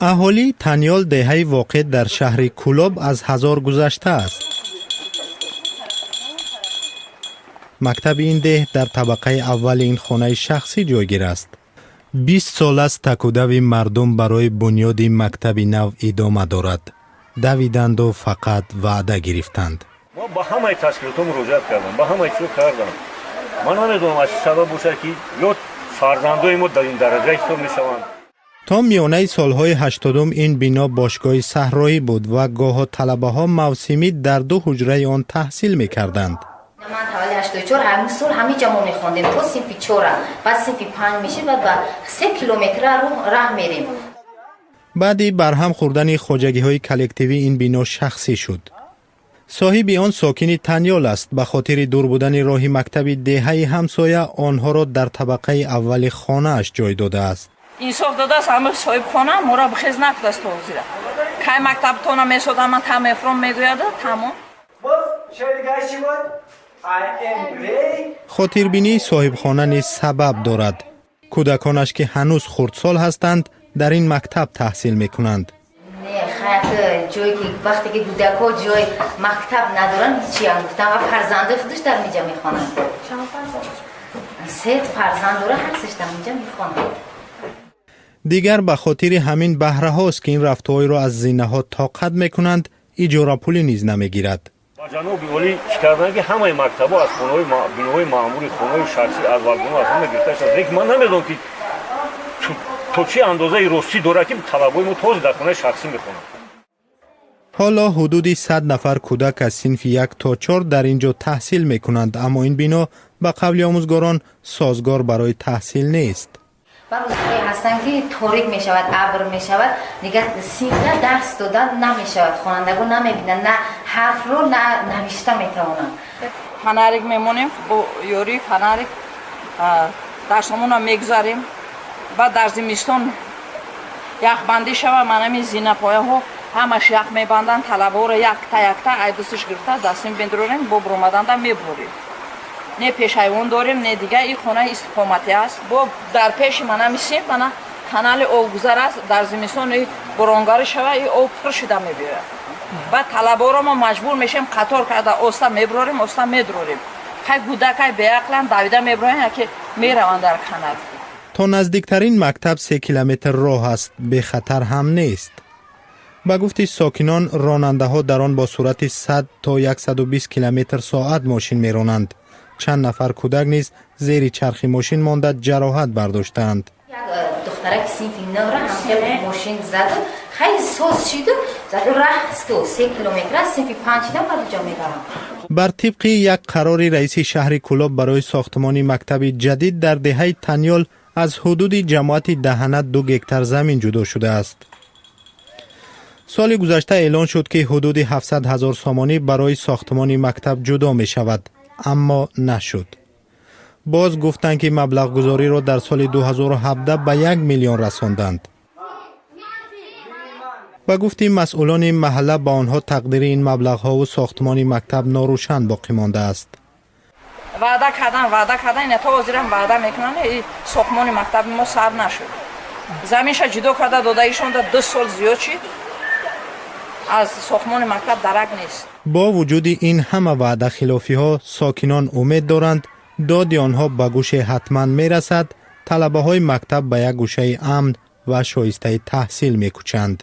Аҳолии Танёл, деҳаи воқеъ дар шаҳри Кӯлоб, аз 1000 гузашта аст. Мактаби ин деҳ дар табақаи аввали ин хонаи шахсӣ ҷойгир аст. 20 сол аст такудави мардум барои бунёди мактаби нав идома дорад. Давиданду фақат ваъда гирифтанд. Мо ба ҳамаи ташкилотҳо муроҷиат кардам, ба ҳамаи чизо кардам. Ман намедонам, аз чӣ сабаб бошад, ки ё фарзандои мо дар ин дараҷа ҳисоб мешаванд. То миёнаи солҳои 80-ум ин бино бошгоҳи саҳроӣ буд ва гоҳо талабаҳо мавсимӣ дар ду ҳуҷраи он таҳсил мекарданд. Ман тавалли 84, ҳамин сол ҳамин ҷа мо мехондем то синфи чора, баъд синфи панҷ мешид, баъд ба 3 километра раҳ мерем. Баъди барҳам хӯрдани хоҷагиҳои коллективӣ ин бино шахсӣ шуд. Соҳиби он сокини Танёл аст. Ба хотири дур будани роҳи мактаби деҳаи ҳамсоя онҳоро дар табақаи аввали хонааш ҷой додааст. Инсоф додааст ҳама соҳибхона, моро бихез накудааст то ҳозира. Кай мактабтона месодам, ман та мефуром, мегӯяду тамом. Хотирбинии соҳибхона низ сабаб дорад. Кӯдаконаш, ки ҳанӯз хурдсол ҳастанд, дар ин мактаб таҳсил мекунанд. Не, хайр, ҷое ки вақте ки кӯдакҳо ҷои мактаб надоранд, ҳичиам гуфтам, ва фарзандои худаш дар инҷа мехонанд. Се фарзанд дора, ҳар сеш дар инҷа мехонанд. Дигар ба хотири ҳамин баҳраҳост, ки ин рафтуҳоеро аз зинаҳо тоқат мекунанд, иҷорапулӣ низ намегирад. Ба ҷаноби олӣ чӣ карданд, ки ҳамаи мактабҳо аз хонаҳои биноҳои маъмури, хонаҳои шахсӣ, аз вагонҳо, аз ҳама гирифта шуд. Лекин ман намедонам, ки то чӣ андозаи ростӣ дорад, ки талабои мо тоза дар хонаи шахсӣ мехонанд. Ҳоло ҳудуди 100 нафар кӯдак аз синфи як то чор дар ин ҷо таҳсил мекунанд, аммо ин бино, ба қавли омӯзгорон, созгор барои таҳсил нест. Ба рӯзҳое ҳастанд, ки торик мешавад, абр мешавад, дигар синфда дарс дода намешавад, хонандагон намебинанд, на ҳарфро, на навишта метавонанд. Фонарик мемонем, бо ёрии фонарик дарсомонро мегузарем. Баъд дар зимистон яхбандӣ шава, манами зинапояҳо ҳамаш ях мебанданд. Талабаҳоро якта якта айдусиш гирифта дастим медурорем, бо буромаданда мебурорем. Не пешайвон дорем, не дигар. Ин хонаи истиқоматӣ аст, бо дар пеши манами синф мана канали обгузар аст. Дар зимистон боронгарӣ шава, и об пур шуда мебиёяд. Баъд талабаҳоро мо маҷбур мешавем, қатор карда оста мебурорем, оста медурорем. Хай, кӯдакай беақлан, давида мебуроянд, яке мераванд дар канал. То наздиктарин мактаб 3 километр роҳ аст, бехатар ҳам нест. Ба гуфти сокинон, ронандаҳо дар он бо суръати 100 то 120 километр соат мошин меронанд. Чанд нафар кӯдак низ зери чархи мошин монда, ҷароҳат бардоштаанд. Як духтараки синфи нӯҳра ҳамхел мошин заду, хеле соз шиду заду, раҳску 3 километр аст, синфи панҷ шидам, баъд ҷо мебарам. Бар тибқи як қарори раиси шаҳри Кӯлоб, барои сохтмони мактаби ҷадид дар деҳаи Танёл аз ҳудуди ҷамоати Даҳана 2 гектар замин ҷудо шудааст. Соли гузашта эълон шуд, ки ҳудуди 700 ҳазор сомонӣ барои сохтмони мактаб ҷудо мешавад, аммо нашуд. Боз гуфтанд, ки маблағгузориро дар соли 2017 ба 1 миллион расонданд. Ба гуфти масъулони маҳалла, ба онҳо тақдири ин маблағҳову сохтмони мактаб норӯшан боқӣ мондааст. Ваъда кардан, ваъда кардан, ина то ҳозирам ваъда мекунанд. И сохтмони мактаби мо сар нашуд. Заминша ҷудо карда додаишонда 2 сол зиёд шид, аз сохтмони мактаб дарак нест. Бо вуҷуди ин ҳама ваъдахилофиҳо, сокинон умед доранд, доди онҳо ба гӯше ҳатман мерасад, талабаҳои мактаб ба як гӯшаи амн ва шоистаи таҳсил мекӯчанд.